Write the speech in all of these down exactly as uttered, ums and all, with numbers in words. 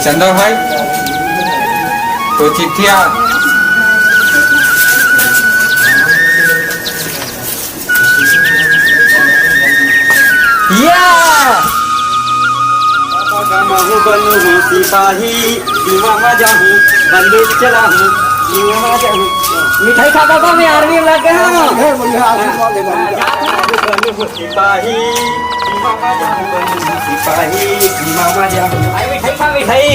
चंदा भाई, तो चिट्ठी आ। या! बाहु बनहूँ सिपाही, सीमा मा जाहूँ, बंदूक चलाहूँ, सीमा मा जाहूँ। मिठाई खा बाबा, मैं आर्मी में लग गया हूँ। घर बोलिए, आशीर्वाद दे दो। बाहु बनहूँ सिपाही, सीमा मा जाहूँ, बनहूँ सिपाही, सीमा मा जाहूँ। भाई, मिठाई खा, मिठाई।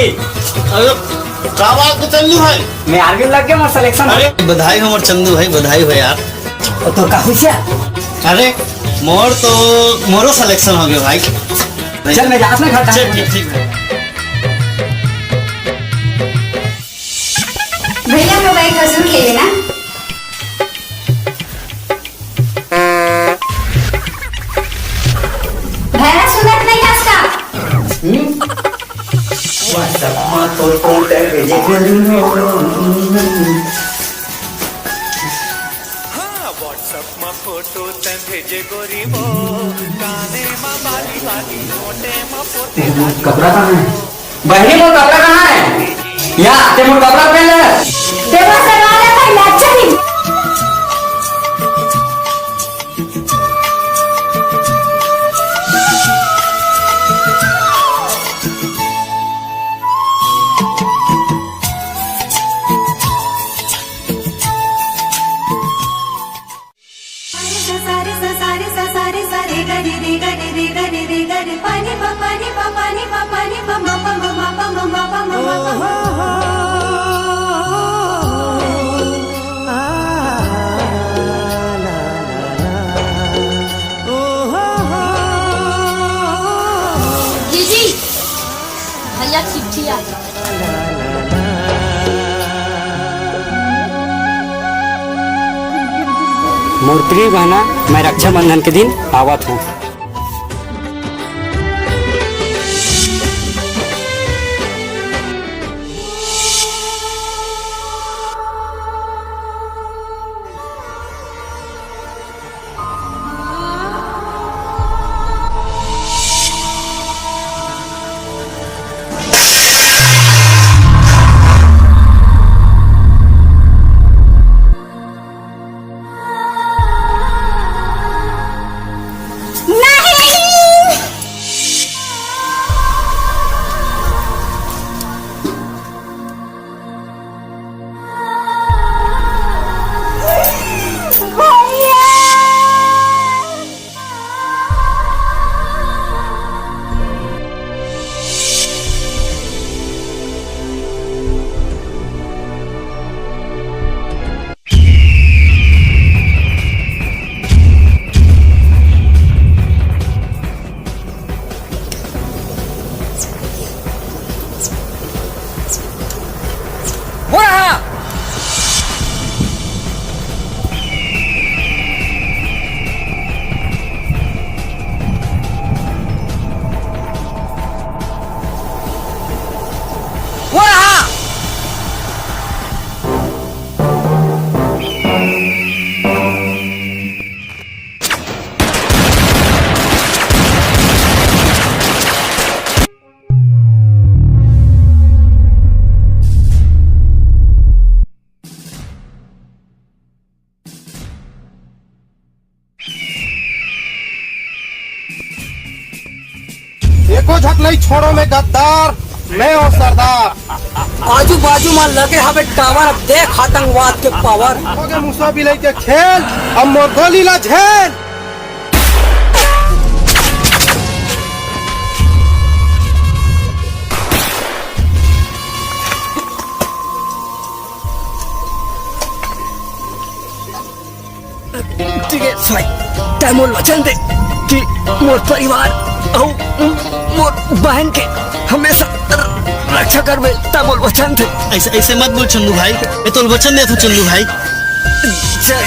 अरे, का बात है चंदू भाई? मैं आर्मी में लग गया, मोर सिलेक्शन हो गया। अरे, बधाई हो मोर चंदू भाई, बधाई हो यार। तो का हुआ? अरे, मोर तो, मोरो सिलेक्शन हो गया भाई। चल, मैं जात में खाता हूँ। चल, ठीक, ठीक भाई। भैया, मोबाइल का सुन ले ना। भैया, सुनत नहीं हस का? हम्म? WhatsApp मा तो, तो, कपड़ा कहाँ है? बहनी, मोर कपड़ा कहाँ है? या, ते मोर कपड़ा पहन ले। ते मोर सलवार ला पहन ले, अच्छा नहीं। जीजी, भैया चिट्ठी आ। मोर प्रिय बहना, मैं रक्षाबंधन के दिन आवत हूँ। एको झक नहीं छोड़ो मैं गद्दार, मैं हो सरदार। आजू बाजू मा लगे हवे टावर, अब देख आतंकवाद के पावर। हो गे मुसवा बिलाई के खेल, अब मोर गोली ला झेल। ठीक है भाई, तैं मोर वचन दे कि मोर परिवार अउ मोर बहन के हमेशा रक्षा करबे। तैं मोर वचन दे। ऐसे, ऐसे मत बोल चंदू भाई, मैं तोर वचन देत हूँ चंदू भाई। जय।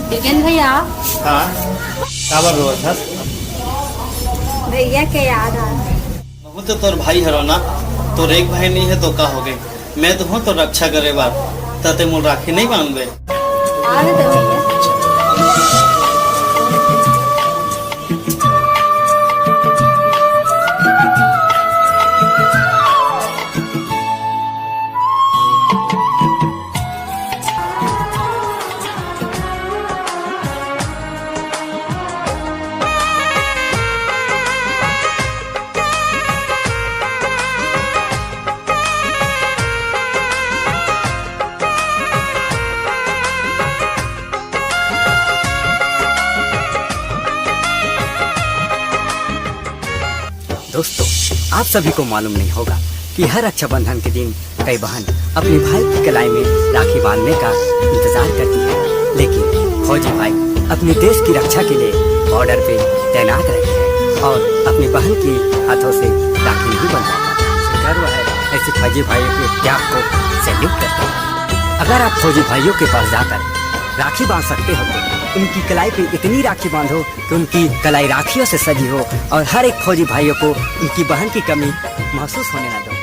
बिगन भैया। हाँ, काबर रोवत हस? भैया के याद आ। बहुत तो तोर भाई हरो ना, तोर एक भाई नहीं है तो का हो गए, मैं तो हूँ तो रक्षा करे बार, त ते मोल राखी नहीं बांधबे। दोस्तों, आप सभी को मालूम नहीं होगा कि हर रक्षाबंधन के दिन कई बहन अपने भाई की कलाई में राखी बांधने का इंतजार करती है, लेकिन फौजी भाई अपने देश की रक्षा के लिए बॉर्डर पे तैनात रहते हैं और अपनी बहन के हाथों से राखी नहीं बंधवाता। गर्व है ऐसे फौजी भाइयों के त्याग को सैल्यूट करता हूँ। अगर आप फौजी भाइयों के पास जाकर राखी बांध सकते हो तो उनकी कलाई पे इतनी राखी बांधो कि उनकी कलाई राखियों से सजी हो और हर एक फौजी भाइयों को उनकी बहन की कमी महसूस होने ना दो।